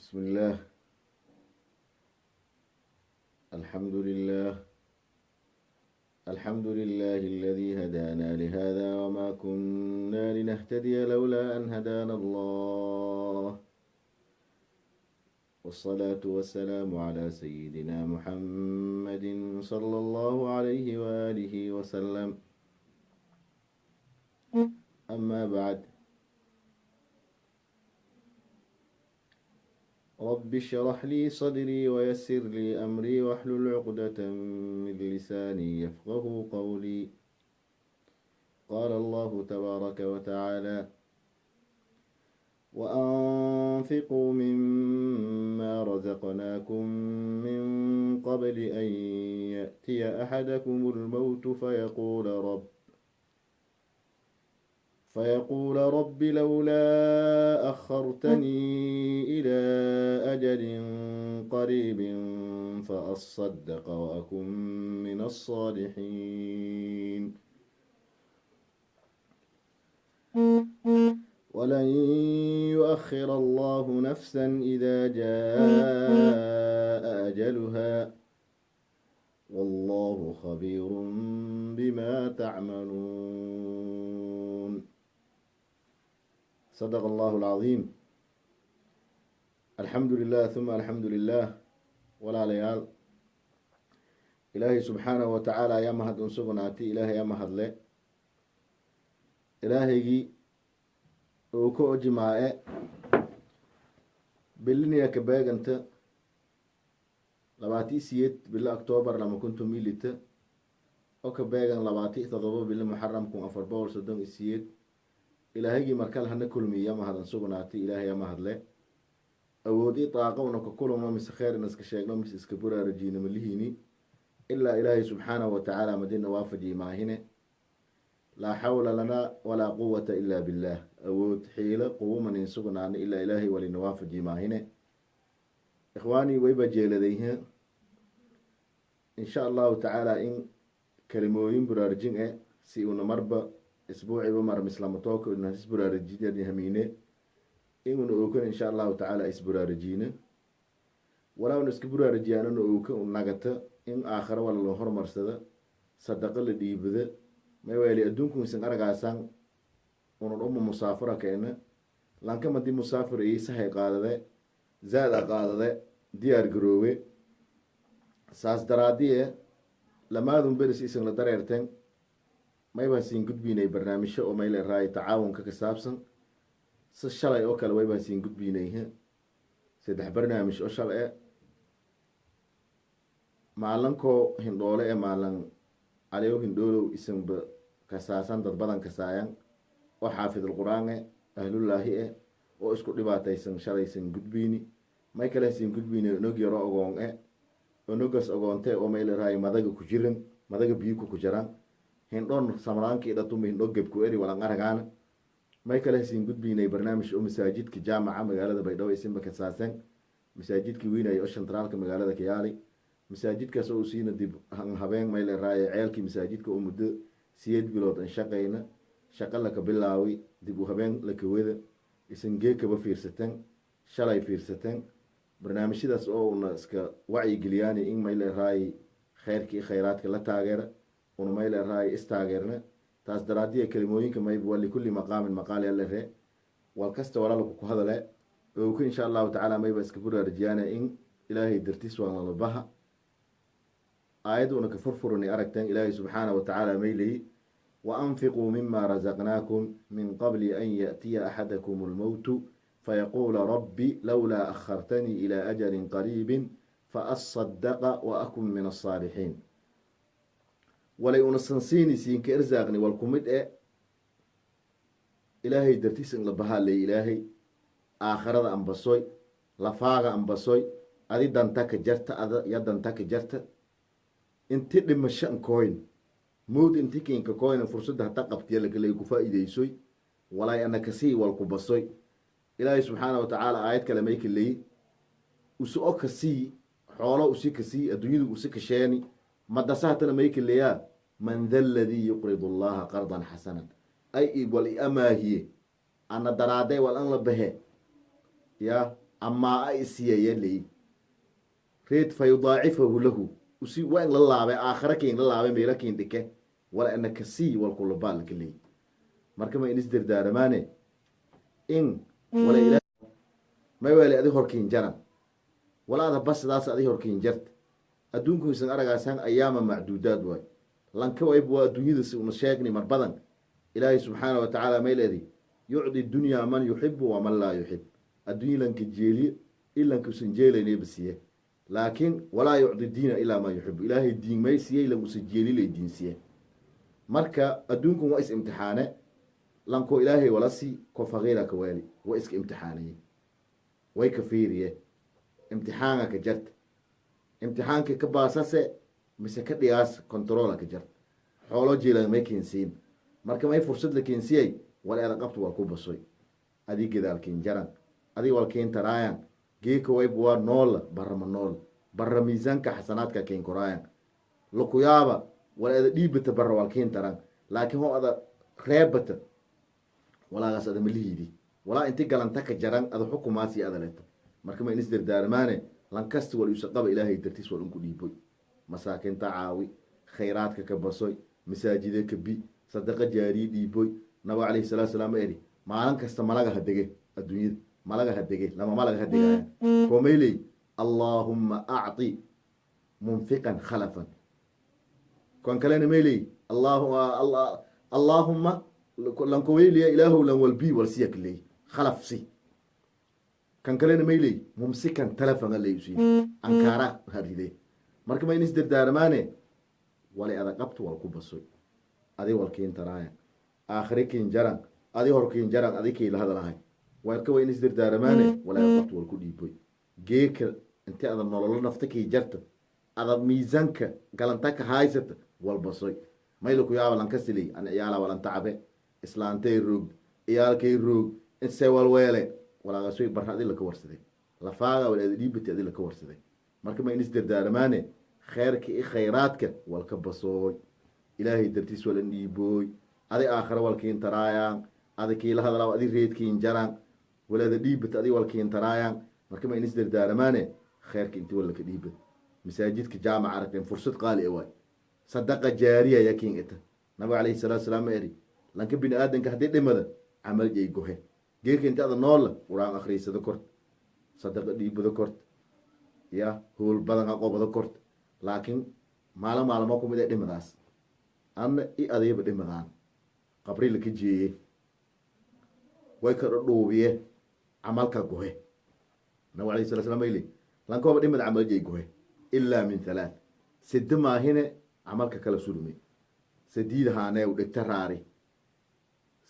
بسم الله، الحمد لله، الحمد لله الذي هدانا لهذا وما كنا لنهتدي لولا أن هدانا الله، والصلاة والسلام على سيدنا محمد صلى الله عليه وآله وسلم. أما بعد، رب اشرح لي صدري ويسر لي أمري واحلل عقدة من لساني يفقه قولي. قال الله تبارك وتعالى: وأنفقوا مما رزقناكم من قبل أن يأتي أحدكم الموت فيقول رب لولا أخرتني إلى أجل قريب فأصدق وأكن من الصالحين. ولن يؤخر الله نفسا إذا جاء أجلها والله خبير بما تعملون. صدق الله العظيم. الحمد لله ثم الحمد لله. Walaalayaal, Ilaahay subxaanahu watacaala ayaa mahad un sugnaatay. Ilaahay yaa mahadle, Ilaahaygii uu ka ojimaae biliniya ka beeganta 28 bilo Octoobar 2016, oo ka beegan 27 bilo Muxaram 1438. Ilaahaygii markal hana kulmiya mahadan sugnaatay. Ilaahay yaa mahadle. Awood i daaqa una ka kulumno mise kheer ina iska sheegno mise iska buraarajiino malihiini ilaa Ilaahay subxaanahu watacaala madina waafajiy maahine. Laa xawla lana walaa quwata ila billah. Awood, xiilo, quwumanin sugnaana ilaa Ilaahay walina waafajiy maahine. Ikhwaanii, wayba jeeladay insha Allahu tacaala in kalimooyin buraarujin eh si una marba isbuuciba mar mislamatooka una isburaarujin hamiine inuna ookan insha Allahu tacaala isburaarujiine, walaa una iska buraarijiyaanana ooka nagata in aakhare wala la horumarsada, sadaqo la dhiibada. Maywaali adduunkuisan aragaasaan unan uma musaafira keena lankamadi musaafir iisahay qaadade, zaada qaadade, diyaar garoowe. Saas daraadiye lamaadun beris isan la dareerteen maybaa siin gudbiinay barnaamijyo oo mayle raay tacaawunka ka saabsan. Si shalay oo kale waybaa siin gudbiinay saddex barnaamij oo shal e maalinkoo hindhoole e maalin caliyow hindhoolow isanba kasaasan, dad badan kasaayan oo xaafidul qur-aan e ahlullaahi e oo isku dhibaataysan shalaysan gudbiini. May kale siin gudbiini onog yaro ogoon e onogas ogoonte oo mayle raay madaga ku jiran, madaga biyuku ku jiraan, hindhoon samraanki dhatumba hindho gebku eri walan aragaana. May kale siin gudbiinay barnaamij oo masaajidka jaamaca magaalada Baydhabo isinba kasaasen, masaajidkii weynay oo shantraalka magaalada kayaali, masaajidkaas oo siina dib habeen mayle raaye ceelkii masaajidka oo muddo 8 bilood an shaqayna, shaqo laka bilaawi, dib u habeen laka wada isan geekaba fiirsateen, shalay fiirsateen. Barnaamijyadaas oo una iska wacyigeliyaani in mayle raaye kheyrkii khayraadka la taageera, una mayle raaye istaageerna. Taas daraadiya kelimooyinka mayba waa likulli maqaamin maqaal yalere, wal kasta walaalku ku hadale owka. Insha Allahu tacaala mayba iska buraarijiyaana in Ilaahay dartiis waa lalabaha. Aayadda una ka furfurani aragteen, Ilaahay subxaana wa tacaala mayleyi: waanfiquu mima razaqnaakum min qabli an yaأtiya axadakum almowtu fayaquula rabbi lowlaa akhartanii ilى ajalin qariibin faasadaqa waakun min asaalixiin. Walay una sansiini siinka irsaaqni wal kumid e Ilaahay dartiis in la bahaaley, Ilaahay aakharada ambasoy, lafaaga ambasoy, adi dantaka jarta, ada ya dantaka jarta inti dhimasho nkoyn mowd inti kinka koyna fursadda hata qabtiya lakaley ku faa'iidaysoy, walay ana kasii wal ku basoy. Ilaahay subxaana wa tacaala aayad kale may kaleyi: usi o kasii xoolo, usi kasii adduunyadu, usi kasheeni madasa hatana may kaleyaa: man tha aladii yuqridu Allaha qardan xasanan, ay wal i amaahiye ana daraaday wal an la bahe ya. Amaa a isiyaya ley reed fa yudaacifahu lahu usi waa in la laabay, aakhara kiin la laabay, meela kiin dhike wala ina kasii walkulabaa laka leey. Marka ma inis dardaaramaane in wala ila may wele adi horkiin jaran walaada basdaas adi horkiin jarta. Adduunkuisan aragaasaan ayaama macduudaad waay. Lanka wayb waa adduunyada si una sheegni mar badan. Ilaahay subxaana wa tacaala may leedi yucdi dunyaa man yuxibu waman laa yuxib. Adduunya lanka jeeliye ilanka usan jeelaynayba siye, laakiin walaa yucdi diina ilaa man yuxibu. Ilaahay diin may siiyey lan usan jeelilay diin siye. Marka adduunkun waa is imtixaane. Lanko ilaahay wala si ko faqiira ka waali waa iska imtixaanaye, way ka fiiriye imtixaanka ka jarta, imtixaanka ka baasase mise ka dhigaas controla ka jarta. Xoolo jeelan may keensiin. Marka may fursad la keensiyay wal eeda qabta waa ku basoy adi gadaalkiin jaran adi walkiin taraayan. Geeka wayb waa noola barama nool barra miisaanka xasanaadka keen koraayan lakuyaaba wal eeda dhiibata barra walkiin taran, laakiin ho ada reebata walaagaas ada malihiidi walaa inti galanta ka jaran ada xukumaasi ada leta. Marka ma inis dardaarmaane lankasta wal usa qaba ilaahay dartiis wal unku dhiiboy, masaakinta caawi, khayraadka ka basoy, masaajide ka bi, sadaqa jaariye dhiiboy. Nabig calayhi salatu salaam ma eri maalin kasta malaga ha dege adduunyada, malaga ha dege lama malaga ha degaya komayley allaahumma acti munfiqan khalafan. Kan kalena mayley allaahumma lankoweyliya ilaahow lan walbi walsiya kaley khalaf si. Kan kalena mayley mumsikan talafan aley usiin ankaara haride. Marka ma inis dardaarmaane walay ada qabto wal ku basoy adi walkiin taraaya aakhire kiin jaran adi horkiin jaran adi kii la hadalahay warka waa inis dardaaramaane walay ada qabto wal ku dhiiboy. Geeka inti ada nololo nafta kii jarta ada miisaanka galanta ka haysata wal basoy. Mayla ku yaaba lankasiley an ciyaala walanta cabe islaantay roog ciyaalkay roog inse walweele walaagasoy barra adi laka warsaday lafaaga wal ada dhiibati adi laka warsaday. Marka ma inis dardaaramaane kheyrka i khayraadka walka basooy, ilaahay dartiis walan dhiibooy, adi aakhare walkiin taraayaan, adi kiila hadalaa adi reedkiin jaraan walaada dhiibata adi walkiin taraayaan. Marka ma inis dardaaramaane kheyrka inti walaka dhiibat. Masaajidka jaamaca aragteen fursad qaali e waay, sadaqa jaariya yakiin ita. Nabiga calayhi salatu salaam ma eri lanka bini aadanka haddii dhimada camal jay gohe. Geerka inta ada noola qur-aan akhriisada kort, sadaqa dhiibada kort, ya howl badan aqoobada kort, laakiin maalin maalmo kumid ee dhimadaas anna i adayba dhimadaan qabri laka jeeye way ka dhudhuubiye camalka gohe. Nabig alayhi sala slam ayli lankooba dhimad camal jay gohe ilaa min halaath sida maahine camalka kala surme sadiid haaneew dhegta raari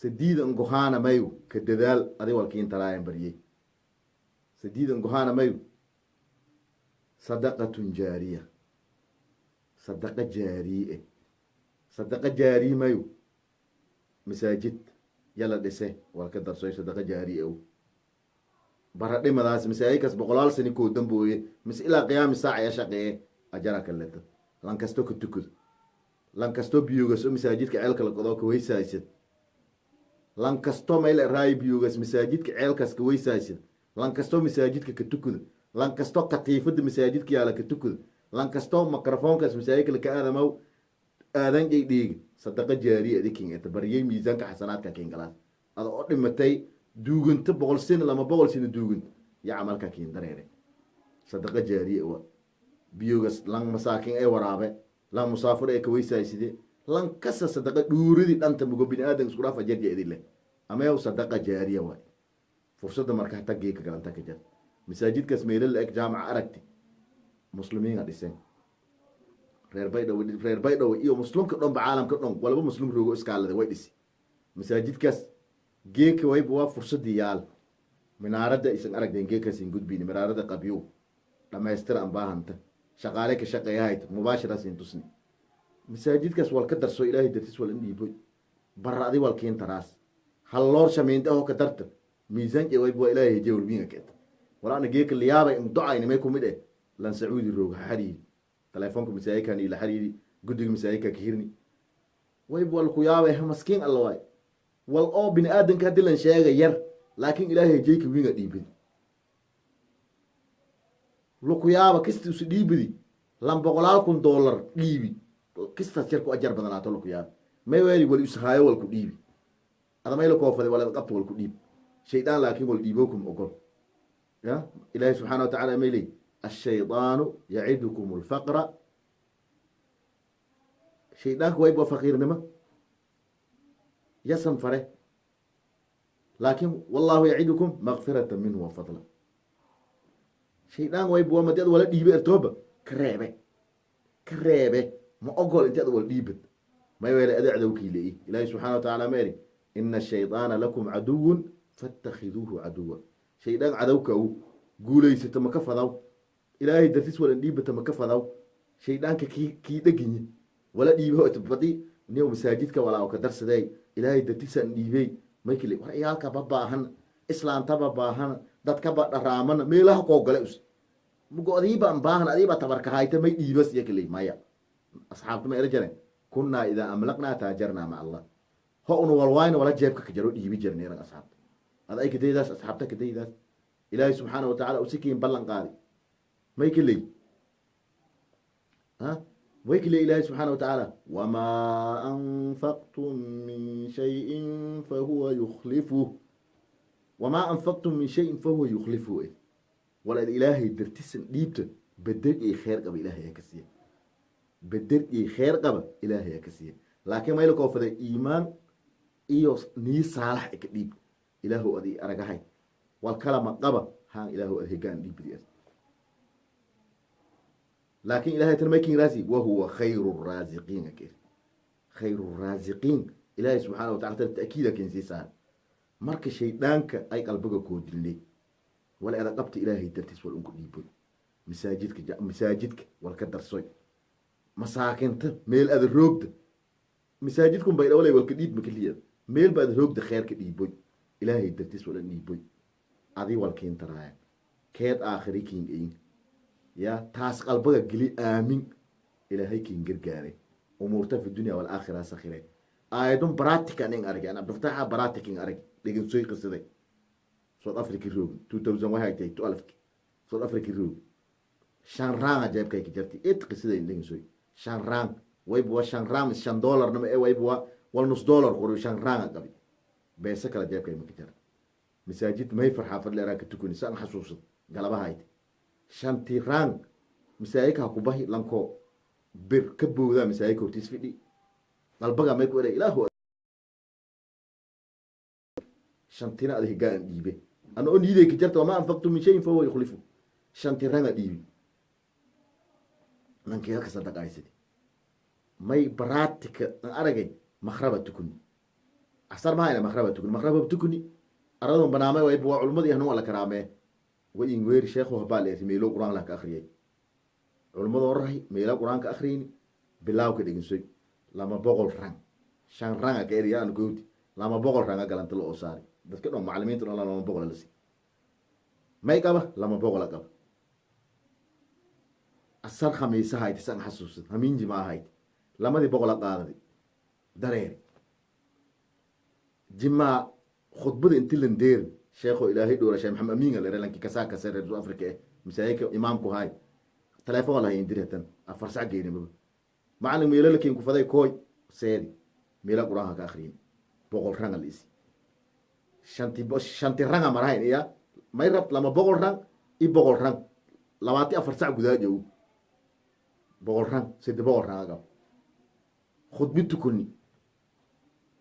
sadiid ngohaana mayu ka dadaal adi walkiin taraayan baryey sadiid ngohaana mayu sadaqatun jaariya sadaqa jaariye sadaqa jaariye mayu masaajid yala dhise walka darsoy sadaqa jaariye ow bara dhimadaas masaajidkaas boqolaal sani koo dambooye mise ilaa qiyaami saaca ya shaqeeye ajara kaleta lankasto ka tukud lankasto biyugas oo masaajidka ceelka la qodo ka weysaysad lankasto mayl raay biyugas masaajidka ceelkaas ka weysaysad lankasto masaajidka ka tukuda lankasto katiifada masaajidka yaala ka tukuda lankasto mikrofoonkaas masaajidka laka aadamow aadan jay dhiig sadaqa jaariya adikin eta baryay miisaanka xasanaadka kiingalaas ada oo dhimatay duugunta 100 sano 200 sano duugunta ya camalka kiin dareere sadaqa jaariya wa biyugas lang masaakin ay waraabe lang musaafir ay kaweysayside lan kasa sadaqa dhuuridii dhanta mugo bini aadan isku dhaafa jarja idin leh ameew sadaqa jaariya waay. Fursadda marka hata geeka galanta ka jar masaajidkaas meelo la eg jaamaca aragti muslimiina dhiseen reer Baydhabo, reer Baydhabo iyo muslimka dhanba caalamka dhan walba muslim roogo iskaalada way dhisi masaajidkaas. Geeka wayba waa fursadii yaal minaaradda isan aragteen geekaasin gudbini minaaradda qabyow dhamaystir an baahanta shaqaale ka shaqeeyahayt mubaashiraasin tusni masaajidkaas wal ka darso ilaahay dartiis wal in dhiiboy barra adi wal kiin taraas hal loor shamiinta aho ka darta miisaan wayba waa ilaahay heje walwiinga keeta walaana geeka liyaabay in docayni may kumid eh lan sacuudi roog ha xariiri telefoonka masaajidkan ila xariiri guddiga masaajidka ka hirni wayba wal ku yaabay ha maskiin alla waay wal oo bini aadanka haddii lan sheega yar laakiin ilaahay hejeyka wiinga dhiibin. Lukuyaaba kisti isu dhiibidi lan $100,000 dhiibi kistaas jarku ajar badanaato lukuyaaba may weeli wali ishaayo walku dhiibi ada mayla koofade wala qabta walku dhiib shaydaan laakiin wal dhiibookum ogol ya ilaahi subxaana wa tacaala may leey ashaydaanu yacidukum alfaqra shaydaanku wayb waa faqiirnimo yasan fare laakiin wallahu yacidukum makfirata minhu wa fadla shaydaan wayb waa madi ad wala dhiibe ertooba ka reebe ka reebe ma ogol inti ad wala dhiibad may weele ada cadowkii leeyi ilaahi subxaana wa tacaala ma eri ina ashaydaana lakum caduwun fatakhiduuhu caduwa shaydaan cadowka u guulaysata maka fadaw ilaahay dartis wala dhiibata maka fadaw shaydaanka kii dheginye wala dhiibe badi niyow masaajidka walaa ka darsadey ilaahay dartisaan dhiibey maykile war ciyaalkaba baahan islaantaba baahan dadkaba dharaamana meelaha koo gale us mugo adiibaan baahan adiiba tabarkahayta may dhiibas iyo kaley maya asxaabta ma era jareen kunnaa idaa amlaqnaa taajarnaa maca allah ho unu walwaayna wala jeebka ka jaro dhiibi jirnay erag asxaabta ad ay kadaydaas asxaabta kadaydaas ilaahay subxaana wa tacaala usikiin ballan qaadi may kaley ha way kaley ilaahay subxaana wa tacaala wamaa anfaqtum min shayin fahuwa yukhlifuh wamaa anfaqtum min shayin fahuwa yukhlifuhu wala ilaahay dartisan dhiibta bedel iyo kheer qaba ilaahay ka siiya bedel iyo kheer qaba ilaahay ka siiya laakiin mayla koofaday iimaan iyo niyo saalax ka dhiib ilaahu adi aragahay wal kalama qaba haan ilaahu ad higaan dhiibdias laakiin ilaahay tan making raasi wa huwa khayru raasiqiin akir khayru raasiqiin ilaahay subxaana wa tacaala ta'kiida keensiisaa marka shaydaanka ay qalbiga koo dilnay wala ada qabta ilaahay dartiis wal unku dhiiboy masaajidka masaajidka wal ka darsoy masaakinta meel ada roogda masaajidkun bay dhawlay walka dhiib makaliya meel ba ada roogda kheer ka dhiiboy ilaahay dartiis wala dhiiboy adi wal keentaraaya keed aakhiri kiin ein ya taas qalbiga geli aamin ilaahay kiin gargaaray umuurta fi dunya walaakhira sakhire aayadun baratikan in arag an abdulfataaxa baratik in arag dhegeysoy qisaday South Africa roog 2000 waxay tahay 12 South Africa roog shan raan jeebkay ka jirtay id qisaday dhegeysoy shan raan wayb waa shan raan shan dollar nama ee wayb waa wal nus dollar qoro shan raan qabi beesa kala jeebkay ma ka jirtay masaajid may farxa fadli raaka tukuni san xasuusad galabahayd shanti raan masaajidka ku bahi lanko bir ka booda masaajidka hortiis fidhi qalbaga may ku eray ilaahu shantina ad higaan dhiibe ana oo niiday ka jarta ma anfaqtu min shayin fahuwa yukhlifu shanti ranga dhiibi nankii halka sadaqaysadi may baraatika an aragay makhraba tukuni asar mahayna makhraba tukuni makhraba tukuni aradon banaamay way waa culmadii ahna waa la karaamee way in weeri sheekhu habaa la meelo quraan la ka akhriyay culmada orahay meelo quraan ka akhriyni bilaaw ka dhigin 200 rang shan ranga ka eriyaan gooti 200 ranga galanta loo saari dadka dhan macallimiinta dhan 200 la sii may qaba 200 qaba asar khamiisa hayd san xasuusid hamiin jimaa hayd 200 qaaday dareer jimaa khudbada intii lan deer sheekho ilaahay dhoora sheekh maxamed amiin la reelanki kasaa ka sareer South Africa masaayika imaamku hay telefoon la indiratan afar sac geynaba macallin meelo la keen ku faday kooy seedi meelo quraanka ka akhriin 100 rang la isi shanti rang marahayn iya may rab 200 rang i 100 rang 24 sac gudaa joog 100 rang 300 rang ga khudbintu kunni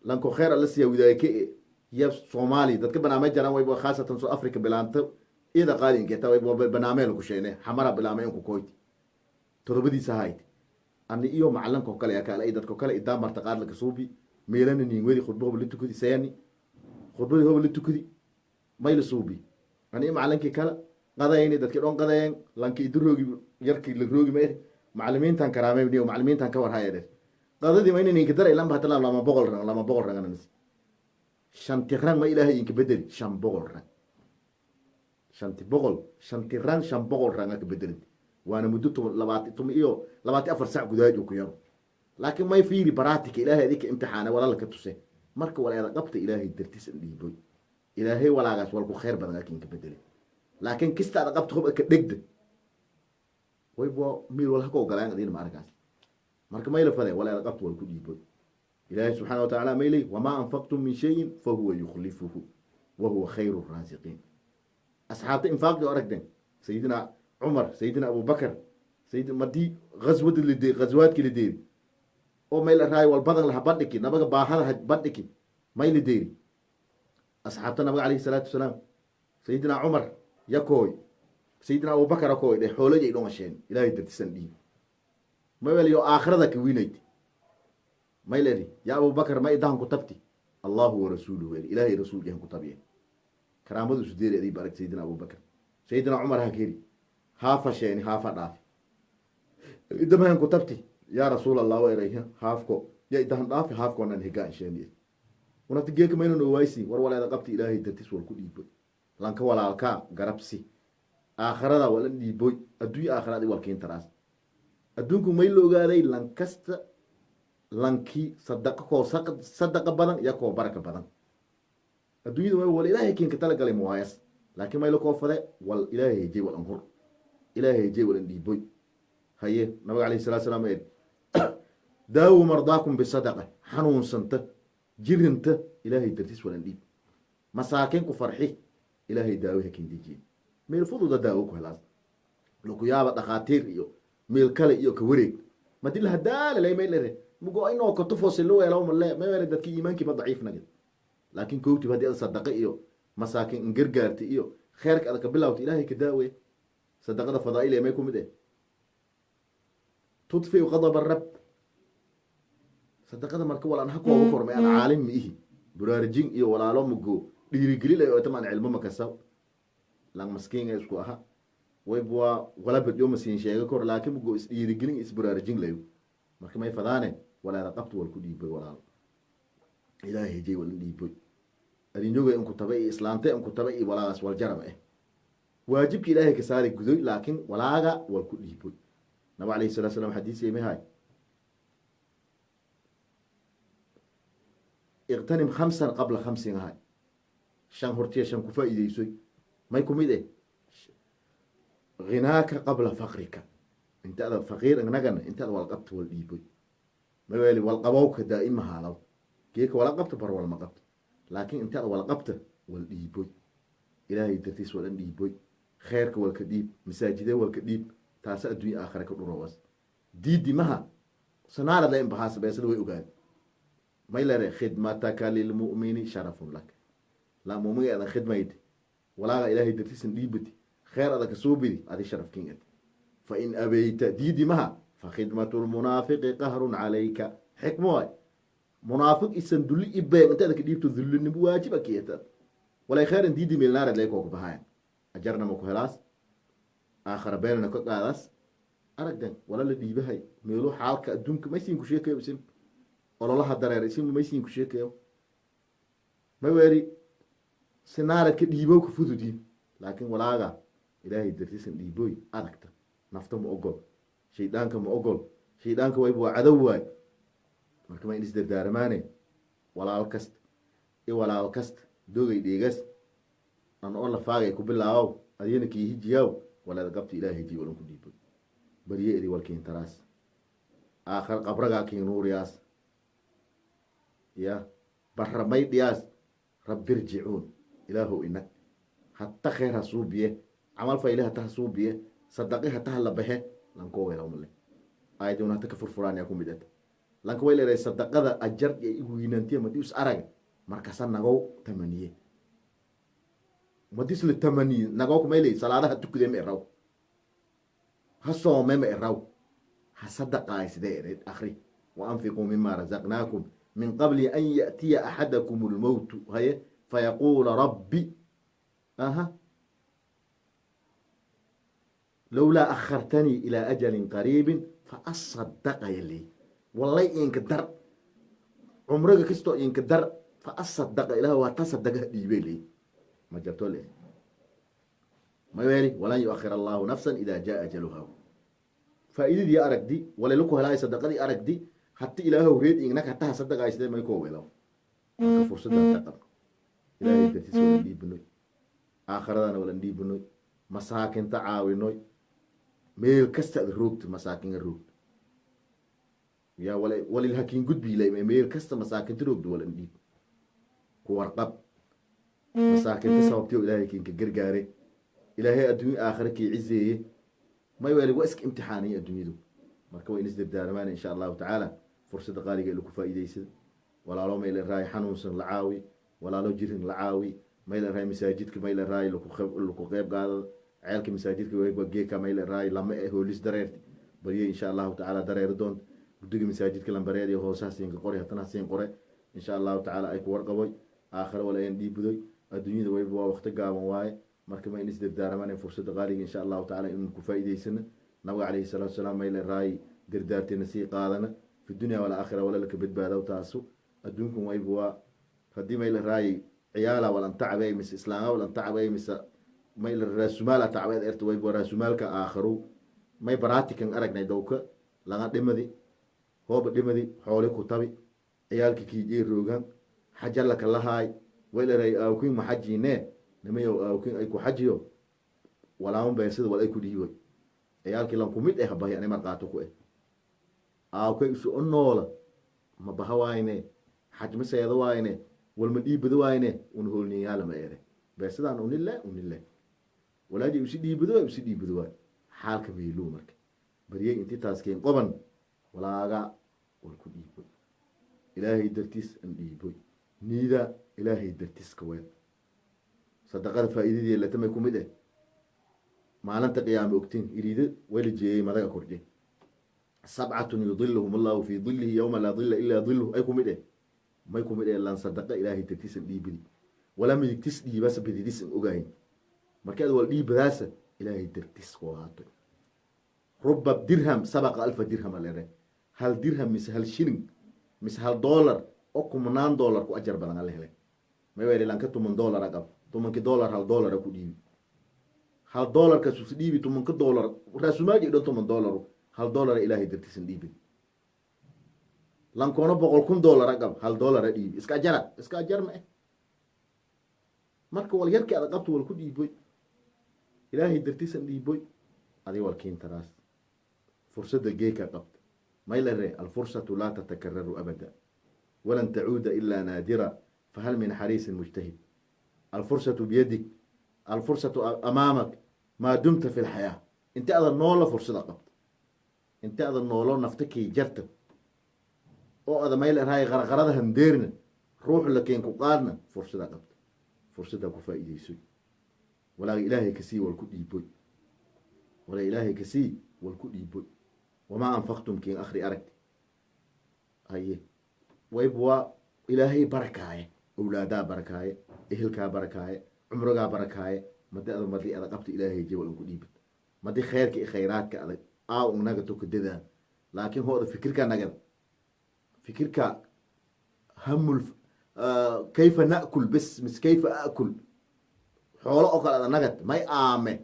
lanko khair alla siya widaayke ya Soomaali dadka barnaamij jaran way khaasatan South Africa bilaanta ida qaalin keeta way barnaamij ku sheene xamara bilaamay ku kooyti todobadiisa hayd ani iyo macalinka kale ka ay dadka kale idaa marta qaad la kasuubi meelana niin wedi khudbo la tukudi sayani khudbada hob la tukudi mayl suubi ani macalinkii kale qadayni dadkii dhan qadayeen lankii idroogi yarkii la roogi ma macallimiintan karaamay niyo macallimiintan ka war hayeen qadadii ma inay ninka daray lamba hatala 200 rang 200 rang anas shanti rang ma ilaahay inka bedeli 500 rang shanti boqol shanti rang 500 rang ka bedeli waana muddo 24 saac gudahood ku yaro laakiin may fiiri baraatika ilaahay adika imtixaana wala la ka tusay marka walaada qabta ilaahay dartiis dhiiboy ilaahay walaagaas wal ku khayr badan laakiin ka bedeli laakiin kista aad qabto hub ka dhigda Wayba meel wal haka ogolaan adiina ma arkaas. Marka mayla fade walaada qabto wal ku dhiiboy. Ilaahay subxaana wa tacaala maylay wamaa anfaqtum min shayin fahuwa yukhlifuhu wa huwa khayru raasiqiin. Asxaabta infaaqii aragden, sayidina Cumar, sayidina Abubakar, sayid madii ghaswada la ghaswaadki la deeri oo mayla raay wal badan laha bandhiki, nabaga baahada ha bandhiki, may la deeri asxaabta nabaga calayhi salaatu wasalaam. Sayidina Cumar yakooy, sayidina Abubakar akooy dhe xoolajay dhongasheen Ilaahay dartisan dhiib maweliyo aakhirada ka winayd. May leedi yaa Abubakar, ma idahan ku tabti? Allahu warasuuluhu eri, Ilaahay rasuulkihan ku tabiye. Karaamadu isu deeri adii barag. Sayidina Abubakar, sayidina Cumar ha keri haafa sheeni haafa dhaafi idamahan ku tabti yaa rasuul Allah wa erayha haafko ya idahan dhaafi haafkoonan higaan sheeni unati geeka maynan owaaysi. War waleeda qabti Ilaahay dartis wal ku dhiiboy, lanka walaalkaa garabsi, aakhirada walan dhiiboy, adduunya aakhirada walkiin taraas. Adduunku may la ogaaday lankasta lankii sadaqa koo sadaqa badan ya koo baraka badan. Adduunyada may wal Ilaahay kiinka talagalay muwaayas, laakiin may la koo fade wal Ilaahay hejay wal anhur, Ilaahay hejay wal andhiiboy. Haye, nabiga calayhi salatu salaam ee daawu mardaakum bisadaqa, xanuunsanta jirinta Ilaahay dartiis walan dhiib, masaakiin ku farxi, Ilaahay daawaha kin dejiye. Meel fududa daawo ku helaas laku yaaba dhakhaatiir iyo meel kale iyo ka wareeg madila hadaala lay lere mugo inoo katufo silo weelaw male may wele dadki iimaankii ma daciif nagid. Laakiin kowtib haddii ada sadaqa iyo masaakiin ingargaarta iyo kheerka ada ka bilawta, Ilaahay ka daawe. Sadaqada fadaa'il ee may ku mid eh tudfiu qadab arab sadaqada. Marka walaan ha kooba kormay aan caalim ma ihi, buraarujin iyo walaalo mugo dhiirigelin ay otamaan cilmo makasaw lang maskiin isku aha waybwa wala badyo masiin sheega kor, laakiin mugo is dhiirigelin is buraarujin layo. Marka may fadaane walaada qabto wal ku dhiiboy, walaalo Ilaahay hejay walan dhiiboy, adinyoga inku taba iyo islaante inku taba iyo walaagaas wal jarab eh waajibka Ilaahay ka saari gudoy, laakiin walaaga wal ku dhiiboy. Nabig alayhi salatu salam xadiis yemihay iqtanim khamsan qabla khamsin ahay, shan hortiya shan ku faa'iideysoy. May kumid eh ghinaaka qabla faqrika, inta ada faqiir nagana inta ada wal qabto wal dhiiboy. Maweli wal qabowka daa'ima haalaw geeka wala qabto bar walma qabto, laakiin inta ada wal qabta wal dhiiboy, Ilaahay dartiis walan dhiiboy, kheerka walka dhiib, masaajide walka dhiib, taasa adduunya aakhira ka dhurowas. Diidi maha sanaarad la inbahaas beesada way ogaad. May lere khidmataka lilmu'mini sharafun lak, la mu'minga adan khidmaydi walaaga Ilaahay dartiisan dhiibati kheer ada kasoo bidi adi sharafkin ad. Fa in abayta diidi maha fa khidmatu lmunaafiqi qahrun calayka. Xikmo waay, munaafiq isan dulli ibeen inta ada ka dhiibto dullinimo waajiba kiyata walay kheyran diidi meelnaarad lay kooka bahaayan, ajarna ma ku helaas, aakhara beelna ka qaadaas. Aragdan wala la dhiibahay meelo xaalka adduunka maysiin ku sheekayo, isin ololaha dareer isin maysiin ku sheekayo, ma weeri sinaaradka dhiibow ka fududin, laakiin walaaga Ilaahay dartiisan dhiiboy adagta. Nafta ma ogol, shayddaanka ma ogol, shayddaanka wayba waa cadow waay. Marka ma in isdardaaramaane walaal kasta i walaal kasta dogay dheegas an oo lafaagay ku bilaabow adigana kii hijiyaw walaada gabta Ilaahay hijiy walan ku dhiiboy barye edi walkiin taraas aakhar qabragaa kiin nuuriyaas ya barramay dhiyaas rabbi irjicuun ilaahow inag hatta kheer ha suubiye, camal fayle hata ha suubiye, sadaqe hata ha la baxe lankoo weelawmale ayaduna hata ka furfuraanaya ku mid ata lanka way leedahay sadaqada ajar iyo igu madi us arag markasa nagow tamaniye madis la tamaniye nagow kumayley salaadaha tukudee ma eraw, ha soome ma eraw, ha sadaqaay sidee ereyd akhri wa anfiquu mima razaqnaakum min qabli an ya'tiya axadakum lmowtu haye fayaquula rabbi aha lowlaa akhartanii ilaa ajalin qariibin faasadaqa yaley wallay inka dar cumriga kastoo inka dar faasadaqa ilaah waa ta sadaqaha dhiibay ley ma jarto le ma weeli walan yuakhir allahu nafsan ida jaa ajaluha. Faa'iidadii aragdi walayla ku helaay sadaqadii aragdi hati ilaahow reed ingnak hataha sadaqaysde may koo welaw. Marka fursadda taqab Ilaahay dartiis walan dhiibinoy, aakhiradana walan dhiibinoy, masaakinta caawinoy. Meel kasta ad roogta masaakinga roogta yaa wala walil hakiin gudbiilay meel kasta masaakinta roogta wala dhiib ku warqab masaakinta sababtiyo ilaahay kiinka gargaare ilaahay adduunyo aakhira kii cizeeye may weli waa iska imtixaanaya adduunyadu. Marka waa in isdardaarmaan insha allahu tacaala fursadda qaaliga ila ku faa'iidaysada. Walaalo mayla raay xanuunsan la caawi, walaalo jirin la caawi, mayla raay masaajidka mayla raay laku qeyb qaadada ceelka masaajidka waa geeka mayla raay lama e hoolis dareerti barye insha allahu tacaala dareeri doonta guddiga masaajidka lambareed iyo hoosaha siinka qore hatana siin qore insha allahu tacaala ay ku warqaboy aakhira wala een dhiibudoy adduunyada wayba waa waqti gaaban waaye. Marka ma in isdardaaramaan fursadda qaaliga insha allahu tacaala inuu ku faa'iidaysana. Nabiga calayhi salaatu wasalaam mayla raay dardaarteena sii qaadana fi dunya walaakhira wala laka badbaadaw taasu adduunkan wayba waa haddii mayla raay ciyaala walan tacbay mise islaama walan tacbay mise mayla raasumaala tacbeed erta wayba raasumaalka aakhiru may baraatikan aragnay dowka laga dhimadi hooba dhimadi xooli ku tabi ciyaalka kiijey roogan xaja laka lahaay waylaray aawkin maxajiine nimayow aawkin ay ku xajiyo walaama beersida wal ay ku dhiiboy ciyaalkii lan kumid eh habahi ani marqaato ku eh aawkay isu o noola ma baha waayne xaj ma seeda waayne walma dhiibado waayne un hoolniyaala ma ere beersidaan unile unile walaaji usi dhiibado waay usi dhiibado waay xaalka meeluu. Marka baryey inti taaskeen qoban walaaga wal ku dhiiboy ilaahay dartiis an dhiiboy niida ilaahay dartiis ka weel sadaqada faa'iidadii latamay ku mid eh maalinta qiyaame ogtiin iriida wayla jeeyey madaga kordhe sabcatun yudiluhum allahu fii dilihi yowma laa dila ilaa diluhu ay ku mid eh may ku mid eh lan sadaqa ilaahay dartiis an dhiibidi walaa midigtis dhiibasa bididis an ogayn marka ad wal dhiibadaasa ilaahay dartiis ku ahaato. Ruba dirham sabaqa alfa dirham alere hal dirham mise hal shilling mise hal dollar oo kumanaan dollar ku ajar badan ala hele may weli lanka $10 qab tobankii dollar hal dollar ku dhiibi hal dollarkaas us dhiibi tobanka dollar raasumaalji dhan $10 hal dollar ilaahay dartiisan dhiibin lankoona $100,000 qab hal dollar dhiibi iska ajara iska ajar ma eh. Marka wal yarkii ada qabto wal ku dhiiboy ilaahay dartiisan dhiiboy adi wal kiintaraas fursadda geeka qabta maylare alfursatu laa tatakararu abada walan tacuuda ilaa naadira fahal min xariisin mujtahid alfursatu biyadik alfursatu amaamak maa dumta fi lxayaa inta ada noolo fursada qabta inta ada noolo nafta kii jarta oo ada mayl erahay qarqarada handeerna ruux la keen ku qaadna fursada qabta fursada ku faa'iidaysoy walaaga ilaahay kasii wal ku dhiiboy walaa ilaahay kasii wal ku dhiiboy wamaa anfaqtum kiin akhri aragti haye wayb waa ilaahay barakaaye owlaadaa barakaaye ehelkaa barakaaye cumrigaa barakaaye madi ada madi ada qabta ilaahay jawal ku dhiibid madi khayrka iyo khayraadka adag aa unaga toka dadaal laakiin hooda fikirka nagada fikirka hamul kayfa na'kul bes mis kayfa aakul xoolo oo kale ada nagad may aame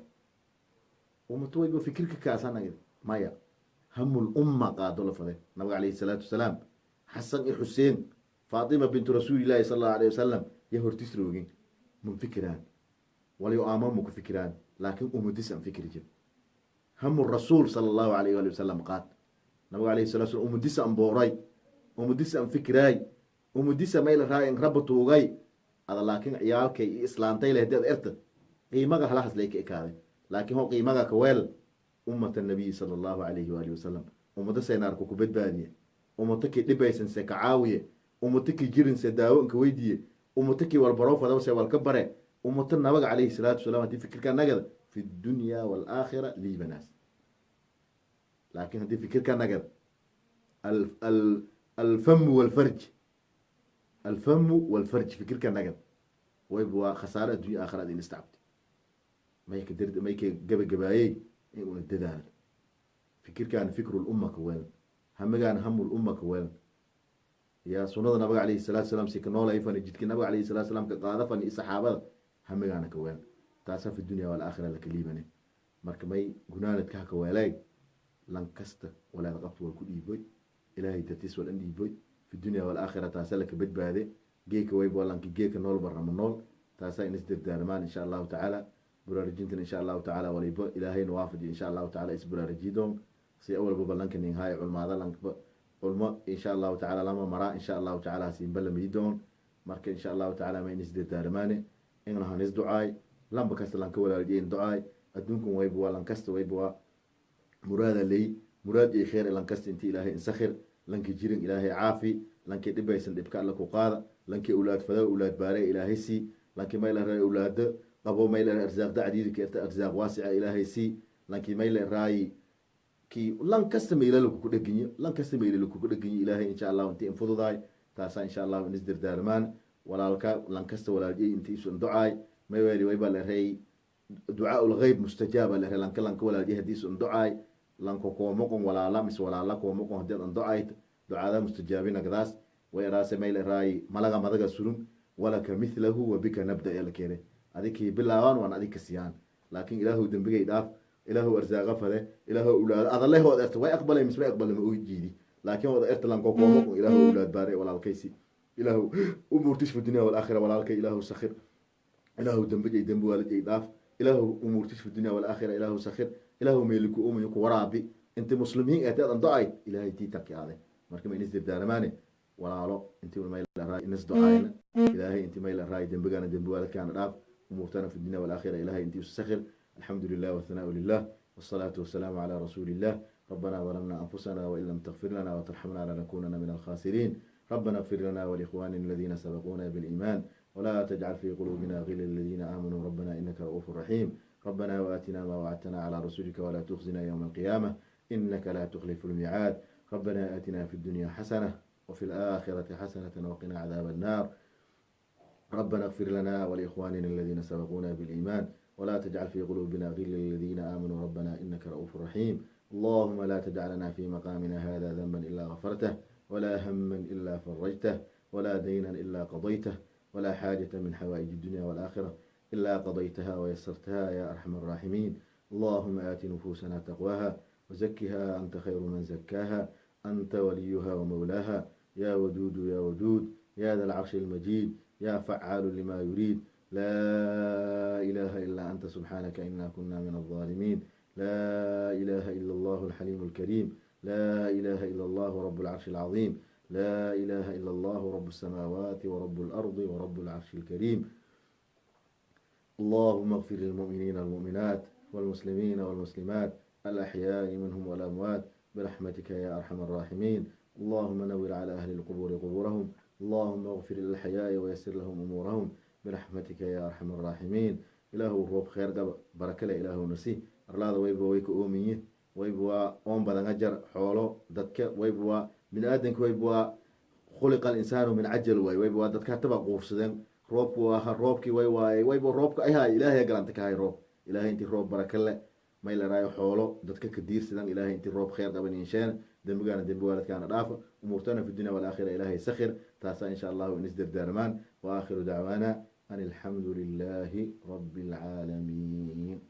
umato wayba fikirka kaasa nagad maya hamul umma qaado la fade. Nabiga calayhi salaatu wasalaam Xasan iyo Xuseen Faatima bintu rasuulillahi sala allahu alayhi wasalam ya hortis roogin mun fikiraan walayo aamaan mu ku fikiraan laakiin ummadis aan fikri jir hamu rasuul sala allahu alayhi waali wasalam qaad nabiga calayhi salatu wasalam ummadis aan booray ummadis aan fikiraay ummadisa mayla raayin rabba tuugay ada laakiin ciyaalkay iyo islaantay leh hadii ad erta qiimaga halahas lay ka ekaaday laakiin hoo qiimaga kaweel ummata nabiyi sala allahu alayhi waalihi wasalam ummado seenaarku ku badbaadiye ummato kii dhibaysan se ka caawiye ummato kii jirin se daawo inka weydiiye ummato kii walbaroo fadaw se walka bare ummato nabaga calayhi salaatu wasalaam haddii fikirka nagada fi dunya waalaakhira liibanaas laakiin haddii fikirka nagada alfamu walfarj alfamu walfarj fikirka nagada wayba waa khasaaro addunya aakhira ad in istacabti mayka dir mayka gabagabaayey in una dadaalo fikirkaan fikru lumma ka weelan hamigaan hamu lumma ka weelan yaa sunada nabiga calayhi salatu salaam si ka noolay fani jidka nabiga calayhi salatu salaam ka qaada fani i saxaabada hamigaana ka weelan taasa fi dunya walaakhira laka liibane. Marka may gunaanadka haka weelay lan kasta walaada qabto wal ku dhiiboy ilaahay dartiis wal an dhiiboy fi dunya walaakhira taasa laka badbaade geeka wayba lanki geeka nool barama nool taasaa in isdardaarmaan insha allahu tacaala. Baraarujintan insha Allahu tacaala waliba Ilaahayna waafaji, insha Allahu tacaala isbaraarujidoon si awalba ballanka nin haay culmaada lankba culmo insha Allahu tacaala lama maraa insha Allahu tacaala hasiin marka insha Allahu tacaala ma inis dardaarmaane in hanis ducaay lamba kasta lanka walaaljiin ducaay adduunkan wayba waa lankasta wayba waa muraada ley muraad iyo kheer lankasta inti Ilaahay insakhir lanki jirin Ilaahay caafi lanki dhibaysan dhibka Alla ku qaada lanki awlaad fada awlaad baare Ilaahay sii lanki mayla raa awlaado qabo mayla arsaaq dacdiidi ka arsaaq waasica Ilaahay sii lanki mayla raayi ki lan kasta meelala ku dhaginyo lan kasta meelala ku dhaginyo Ilaahay insha Allah intii infududaay taasa insha Allah in isdardaarmaan walaalka lan kasta walaalji intii isu ducaay may weeli way baa la reey ducaa ul ghayb mustajaaba la reey lanka lanka walaalji hadii isu ducaay lanko koomoqon walaala mis walaala koomoqon hadii an ducaayt ducaada mustajaabina gadaas way raase mayl raay malaga madaga surun walaka mithlahu wa bika nabda ya lakene adikii bilaabaan waan adig ka siiyaan laakiin Ilaahu dembigay dhaaf Ilaahu arsaaqa fade Ilaahu awlaad adaleh wad erta way aqbalay mis way aqbalay ma og jiidi laakiin wad erta lanko koomoqon Ilaahu awlaad baare walaalkaysi Ilaahu umuurtis fi dunya wal aakhira walaalkay Ilaahu sakhir Ilaahu dembigay dembi waalidkay dhaaf Ilaahu umuurtis fi dunya wal aakhira Ilaahu sakhir Ilaahu meeliku umayo ku waraabi inta muslimiin ee tadan ducay Ilaahay tii taki aade marka ma inis dardaarmaane walaalo intii mayl raay inis ducayna Ilaahay intii mayl raay dembigana dembi waalidkaana dhaaf umuurtana fi dunya wal aakhira Ilaahay intii sakhir. الحمد لله والثناء لله والصلاة والسلام على رسول الله. ربنا ظلمنا أنفسنا وإن لم تغفر لنا وترحمنا لنكونن من الخاسرين. ربنا اغفر لنا ولإخواننا الذين سبقونا بالإيمان ولا تجعل في قلوبنا غلا للذين آمنوا ربنا إنك رؤوف رحيم. ربنا وآتنا ما وعدتنا على رسولك ولا تخزنا يوم القيامة إنك لا تخلف الميعاد. ربنا آتنا في الدنيا حسنة وفي الآخرة حسنة وقنا عذاب النار. ربنا اغفر لنا ولإخواننا الذين سبقونا بالإيمان ولا تجعل في قلوبنا غلا للذين آمنوا ربنا إنك رؤوف رحيم. اللهم لا تدع لنا في مقامنا هذا ذنبا إلا غفرته ولا هما إلا فرجته ولا دينا إلا قضيته ولا حاجة من حوائج الدنيا والآخرة إلا قضيتها ويسرتها يا أرحم الراحمين. اللهم آت نفوسنا تقواها وزكها أنت خير من زكاها أنت وليها ومولاها. يا ودود يا ودود يا ذا العرش المجيد يا فعال لما يريد. لا إله إلا أنت سبحانك إنا كنا من الظالمين. لا إله إلا الله الحليم الكريم. لا إله إلا الله رب العرش العظيم. لا إله إلا الله رب السماوات ورب الأرض ورب العرش الكريم. اللهم اغفر للمؤمنين والمؤمنات والمسلمين والمسلمات الأحياء منهم والأموات برحمتك يا أرحم الراحمين. اللهم نور على أهل القبور قبورهم. اللهم اغفر للأحياء ويسر لهم أمورهم برحمتك يا أرحم الراحمين. إله روب خير قب بركة إله نسي أرلاذ ويبوا ويك أومية ويبوا أم بدن أجر حوله دتك ويبوا من آدم ويبوا خلق الإنسان من عجل ويبوا دتك تبع قرصدين روب وها روبك ويواي ويبوا روبك أيها إلهي قرنتك هاي روب إلهي أنت روب بركة له ما إلى راي حوله دتك كدير سدان إلهي أنت روب خير قبل إنشان دمجانا دمبوالد كان رافع أمورتنا في الدنيا والآخرة إلهي سخر تاسع إن شاء الله ونسدر دارمان. وآخر دعوانا أن الحمد لله رب العالمين.